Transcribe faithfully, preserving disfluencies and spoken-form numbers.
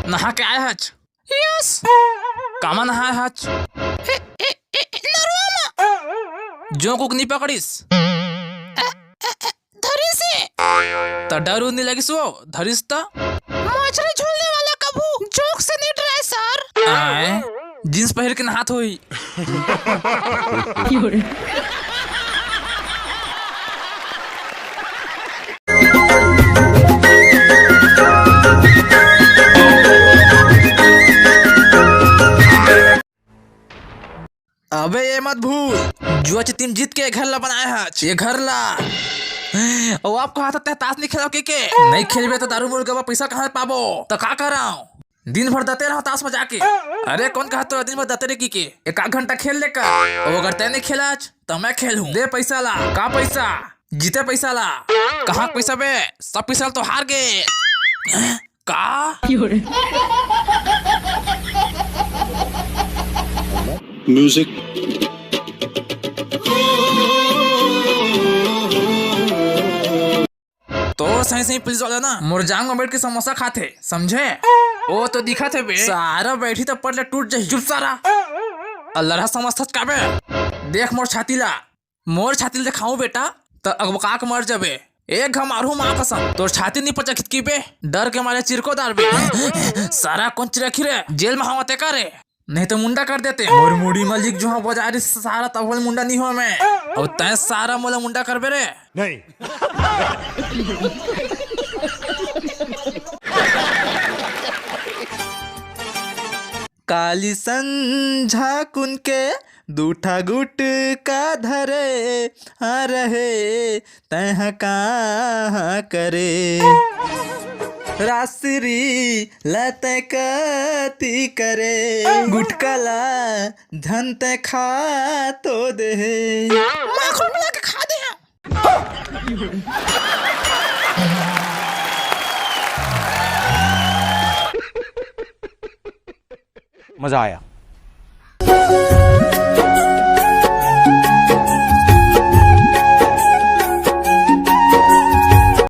नहा के आए हच? Yes। कामा नहाए हच? ए, ए, ए, नरवा मा। जोंक उंक नी पकड़िस? धरिस हे। त डर उर नी लगिस वो, धरिस त? मछरी झूलने वाला कभू जोंक से नी डराय sir। आय, jeans पहिर के नहात होही। अबे ये मत भूल, जुआ चित्ती म जीत के ये घर ला बनाए हच, ये घर ला। अउ आप कहत हस तैं तास नी खेलव कहिके? नी खेलबे त दारू मुर्गा बर पइसा कहाँ ले पाबो? त का करंव? दिन भर दते रहंव तास म जाके। अरे कोन कहत हे दिन भर दते रहे कहिके? एक आध घंटा खेल ले कर। अउ अगर तैं नी खेलच त मैं खेलहूं। दे पइसा ला। का पइसा? जीते पइसा ला। कहाँ के पइसा बे? सब पइसा ला तो हार गे। का? Music। तोर सही सही पुलिस वाला ना मोर जांग म बइठ के समोसा खाथे, समझे? ओ तो दिखत हे बे, सारा बइठही त पट ले टूट जाही। चुप सारा। अल्लरहा समझथच का बे? देख मोर छाती ला, मोर छाती ल देखाहूं बेटा, त अकबका के मर जाबे। एक घा मारहूं मां कसम, तोर छाती नी पचक हितकी बे, डर के मारे चिरको दारबे। सारा कोन चिरकही रे, जेल म हवं तेकर रे, नहीं त मुंडा कर देतेंव। मोर मुड़ी म लिख जो हवं बजारी सारा, तभो ले मुंडा नी होवंव मैं। अउ तैं सारा मोला मुंडा करबे रे। नहीं। काली संझा कुन के दू ठा गुटका धरे, हाँ रहे तैं ह कहाँ करे। राजश्री ला तैं कती करे, गुटका ला धन तैं खा तो देहे। माखन मिला के खा दे हैं। मजा आया।